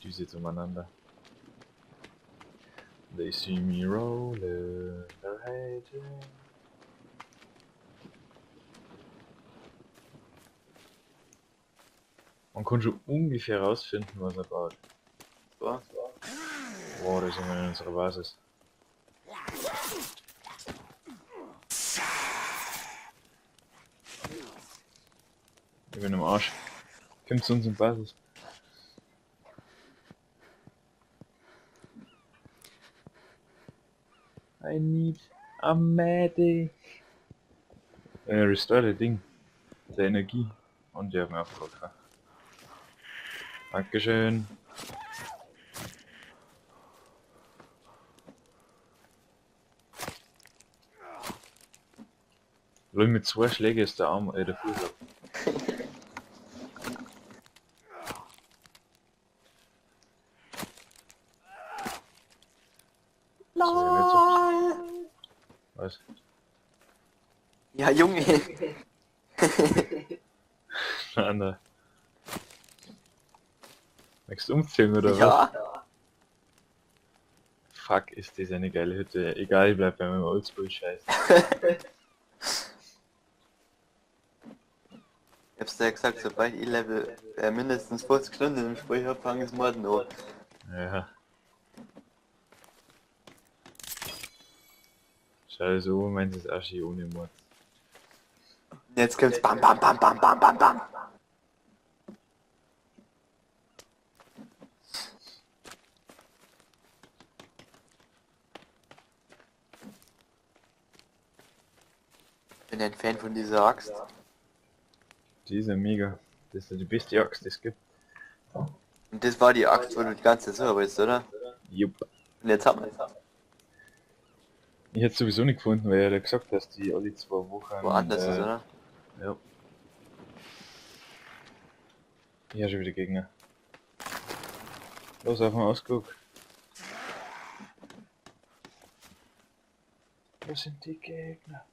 Düse jetzt umeinander. They see me rollin', they're hating. Man kann schon ungefähr rausfinden, was er baut. So. Boah, da sind wir in unserer Basis. Ich bin im Arsch. Komm zu uns in Basis. I need a medic. Restore das Ding. Der Energie. Und die haben wir aufgeholt. Dankeschön. Lol, mit 2 Schlägen ist der Arm, der Fuß ab. LOL. Was? Ja, Junge. Nein, Möchtest du umziehen oder was? Ja. Fuck, ist das eine geile Hütte. Egal, ich bleib bei meinem Oldschool-Scheiß. Ich hab's dir ja gesagt, sobald ich Level mindestens 50 Stunden im Spiel hab, fang ich Morden an. Ja. Schau so, meins ist Aschi ohne Mord. Jetzt kommt's bam bam bam bam bam bam bam. Bin ein Fan von dieser Axt. Die ist ja mega. Das ist ja die beste Axt, die es gibt. Und das war die Axt, wo du die ganze Zeit so bist, oder? Jupp. Und jetzt haben wir Ich hätte sowieso nicht gefunden, weil er ja gesagt hat, dass die alle 2 Wochen... Woanders ist, oder? Ja. Ich hab schon wieder Gegner. Los, auf den Ausguck. Wo sind die Gegner?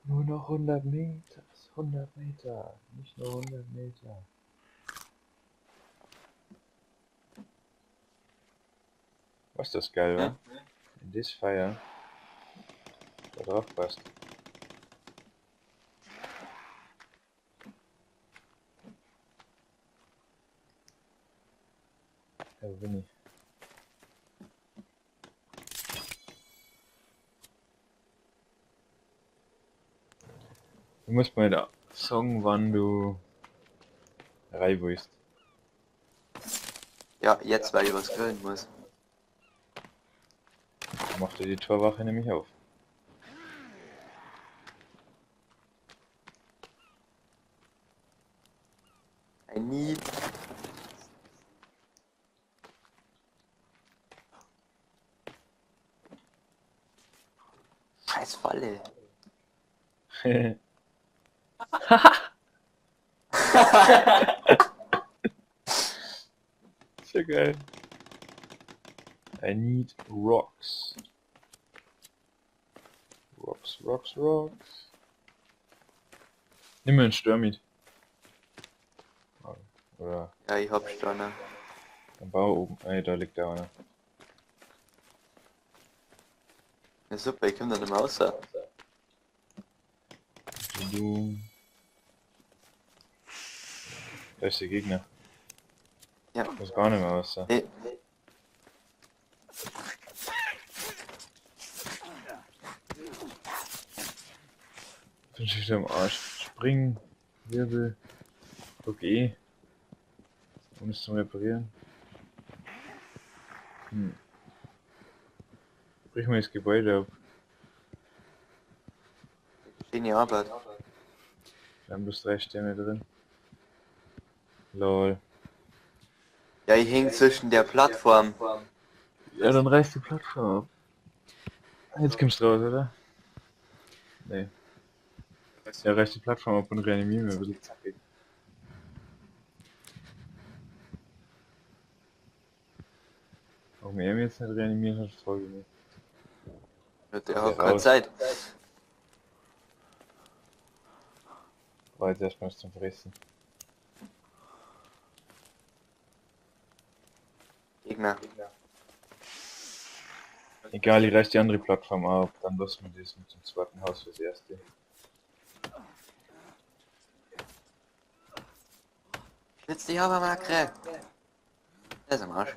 Nur noch 100 Meter. 100 Meter. Nicht nur 100 Meter. Was ist das geil, wa? Ja. In this fire. Da drauf passt. Ja, wo bin ich? Du musst mal da sagen, wann du rein willst. Ja, jetzt, weil ich was grillen muss. Dann macht dir die Torwache nämlich auf. I need. Scheiß Falle. Sehr geil. I need rocks. Rocks, rocks, rocks. Nimm mir einen Stör mit. Oder? Ja, ich hab Steine. Am Bau oben. Ey, da liegt der einer. Ja super, ich komm da nicht mehr raus. Du. Da ist der Gegner. Ja. Ich muss gar nicht mehr raus. Nee. Bin schon wieder am Arsch. Spring, Wirbel, okay. Um es zu reparieren. Brich mal das Gebäude ab. Schöne Arbeit. Wir haben bloß 3 Stämme drin. Lol. Ja, ich häng zwischen der Plattform. Ja, dann reißt die Plattform ab. Jetzt kommst du raus, oder? Nee. Ja, reißt die Plattform ab und reanimieren wir ein bisschen zackig. Warum er mir jetzt nicht reanimiert hat, frage ich mich. Ja, der hat keine Raus. Zeit. War jetzt erstmal was zum Fressen. Gegner. Egal, ich reiß die andere Plattform ab, dann lassen wir das mit dem zweiten Haus fürs erste. Jetzt die Habermarke! Der ist am Arsch.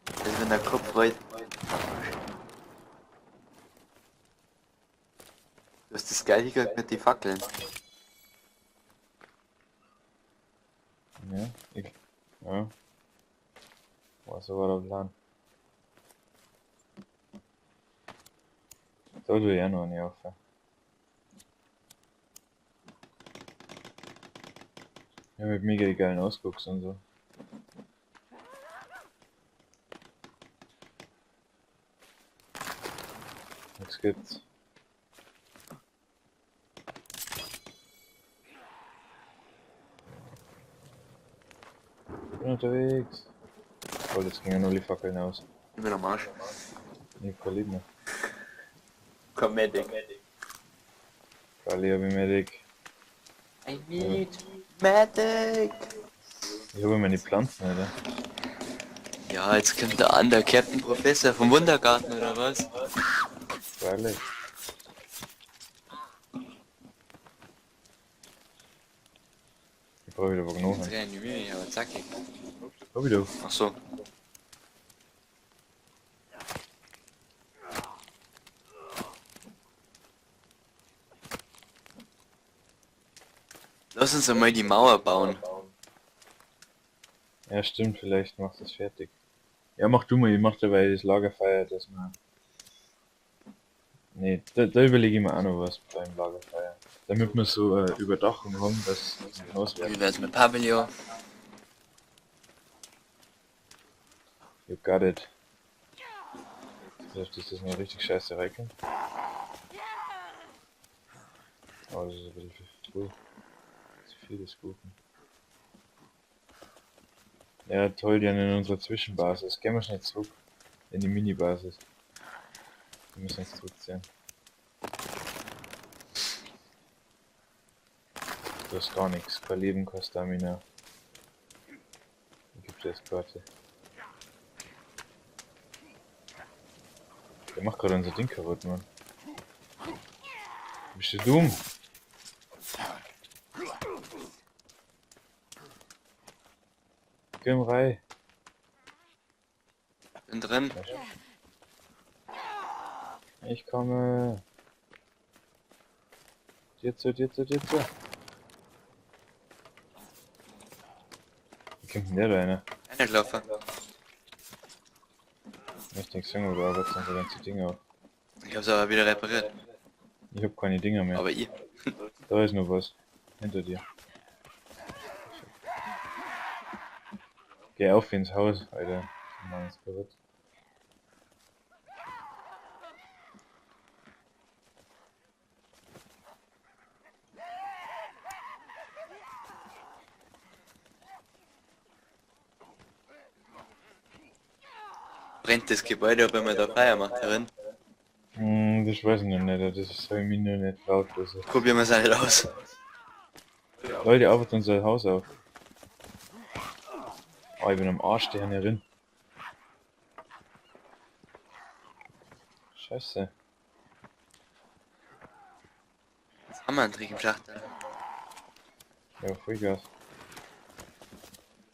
Das ist, wenn der Kopf rollt. Du hast das geil hingekriegt mit den Fackeln. Ja, ich. Ja. Was war der Plan? Da tue ich auch noch eine auf. Ja, mit mega geilen Ausgucks und so. Jetzt gibt's. Bin unterwegs. Voll, jetzt gingen nur die Fackeln aus. Ich bin am Arsch. Ich hab kein Leben mehr. Komm, Medic. Kali hab ich Medic. I need Medic! Ich habe meine Pflanzen, Alter. Ja, jetzt kommt der an, der Captain Professor vom Wundergarten oder was? Freilich. Ich brauche wieder was Jetzt Knochen. reanimiere ich, aber zackig. Hab ich doch. Ach so. Lass uns einmal die Mauer bauen. Ja, stimmt, vielleicht macht das fertig. Ja, mach du mal, ich mach dabei das Lagerfeuer, dass man. Nee, da überlege ich mir auch noch was beim Lagerfeuer. Damit wir so Überdachung haben, dass es nicht nass wird. Wie wär's mit Pavillon? You got it. Vielleicht ist das noch richtig scheiße reinkommt. Oh, das ist ein bisschen früh. Zu viel des Guten. Ja, toll, die haben in unserer Zwischenbasis. Gehen wir schnell zurück. In die Mini-Basis. Wir müssen uns zurückziehen. Du hast gar nichts. Kein Leben, kein Stamina. Gibt es Karte. Der macht gerade unser Ding kaputt, Mann. Bist du dumm? Geh rein. Bin drin. Ich komme. Dir zu, dir zu, dir zu. Wie kommt denn der da rein? Einer gelaufen. Ich möchte nichts sagen, aber du arbeitest unsere ganze Dinge auf. Ich hab's aber wieder repariert. Ich hab keine Dinger mehr. Aber ich. Da ist noch was. Hinter dir. Geh auf ins Haus, Alter. Mann, ist kaputt. Brennt das Gebäude, ob wenn man da Feuer macht darin. Hm, das weiß ich noch nicht, das ist, hab ich mir noch nicht traut. Also. Probieren wir es halt aus. Leute, auf unser Haus auf. Oh, ich bin am Arsch, die haben ja drin. Scheiße. Jetzt haben wir einen Trick im Schacht. Ja, Vollgas.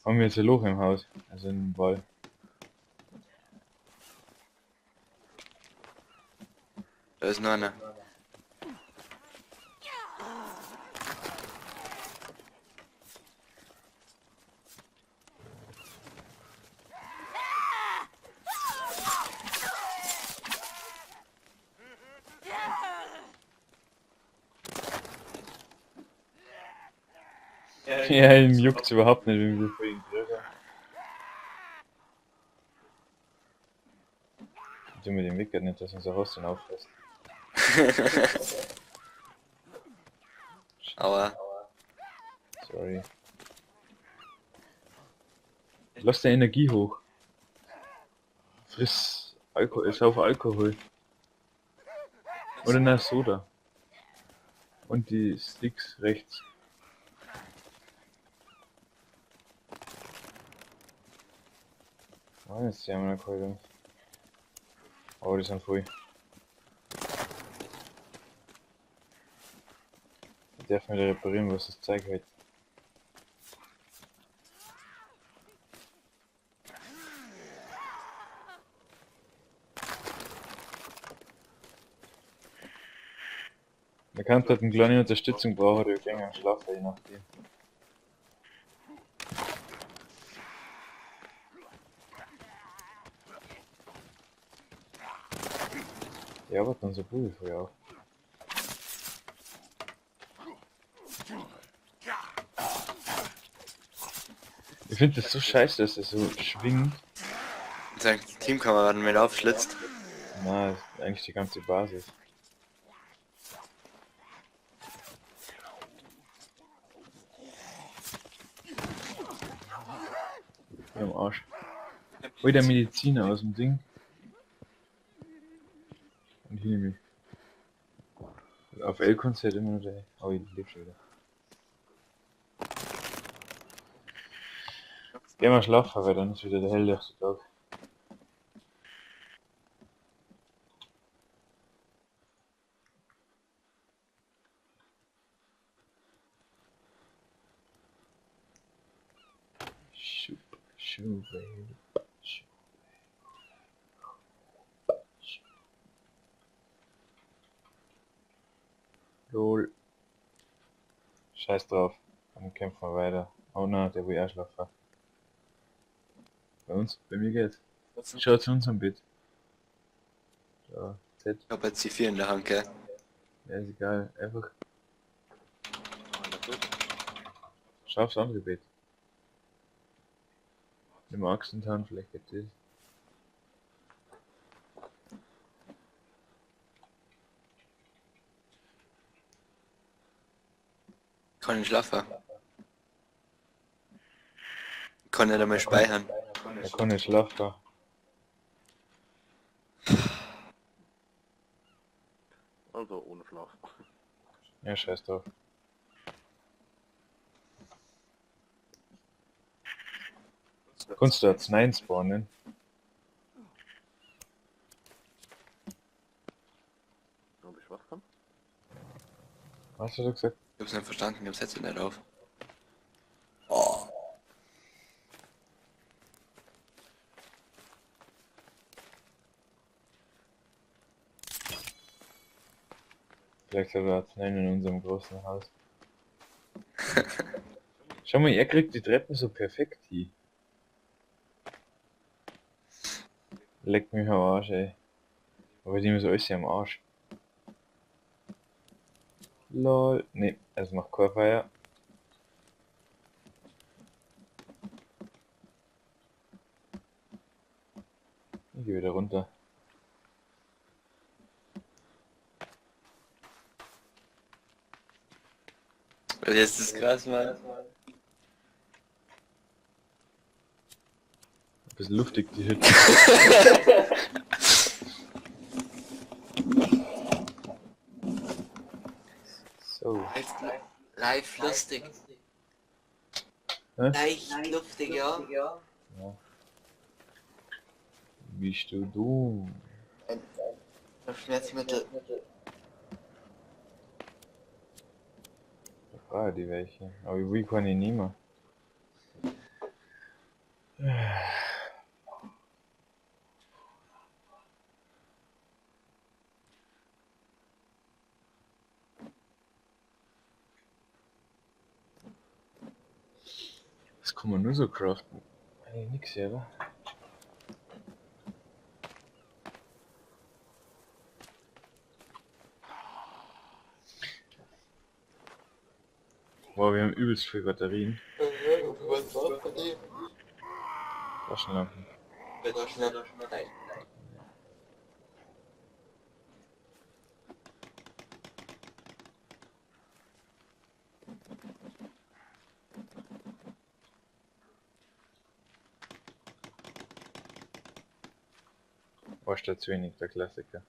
Haben wir jetzt ein Loch im Haus? Also im Wall. Da ist noch einer. Ja, ihm juckt's überhaupt nicht, wenn wir vor ihm kriegen. Ich tu mir den Weg nicht, dass unser Haus dann auffrisst. Aua. Sorry. Lass deine Energie hoch. Friss Alkohol, sauf Alkohol. Oder na Soda. Und die Sticks rechts. Nein, jetzt haben wir noch geholt. Aber die sind voll. Ich darf wieder reparieren, was das Zeug hält. Man kann halt eine kleine Unterstützung brauchen, die gehen am Schlafen, je nachdem. Ja, aber dann so gut wie auch. Ich finde das so scheiße, dass er so schwingt. Sein Teamkameraden mit aufschlitzt. Na, das ist eigentlich die ganze Basis. Am Arsch. Hol der Mediziner aus dem Ding. Und hier nehme ich. Auf L kannst du halt immer nur der. Oh, ich lebe schon wieder. Geh mal schlafen, weil dann ist wieder der helllichte Tag. Schub, schub, baby. Schub. Lol. Scheiß drauf. Dann kämpfen wir weiter. Oh nein, der will auch schlafen. Bei uns, bei mir geht's. Schau zu uns am Bett. Ja, Z. Ich hab jetzt die 4 in der Hand, gell? Ja, ist egal. Einfach. Schau aufs andere Bett. Nimm Axt in die Hand, vielleicht geht das. Kann ich schlafen. Kann nicht einmal speichern. Er kann nicht schlafen. Also ohne Schlaf. Ja, scheiß drauf. Kannst du jetzt 9 spawnen? Ob ich was kann? Was hast du gesagt? Ich hab's nicht verstanden, ich hab's jetzt nicht auf. Oh. Vielleicht hat er jetzt 9 in unserem großen Haus. Schau mal, er kriegt die Treppen so perfekt hin. Leck mich am Arsch, ey. Aber dem ist alles am Arsch. Lol. Ne, es macht kein Feuer. Ich geh wieder runter. Das ist krass, Mann. Ein bisschen luftig die Hütte. So. Live lustig. Hä? Leicht luftig, ja. Ja. Bist du dumm? Schmerzmittel. Da frage die welche. Aber ich will keine nehmen. Das kann man nur so craften. Eigentlich nix, oder? Boah, wir haben übelst viele Batterien. Taschenlampen. War statt zu wenig, der Klassiker.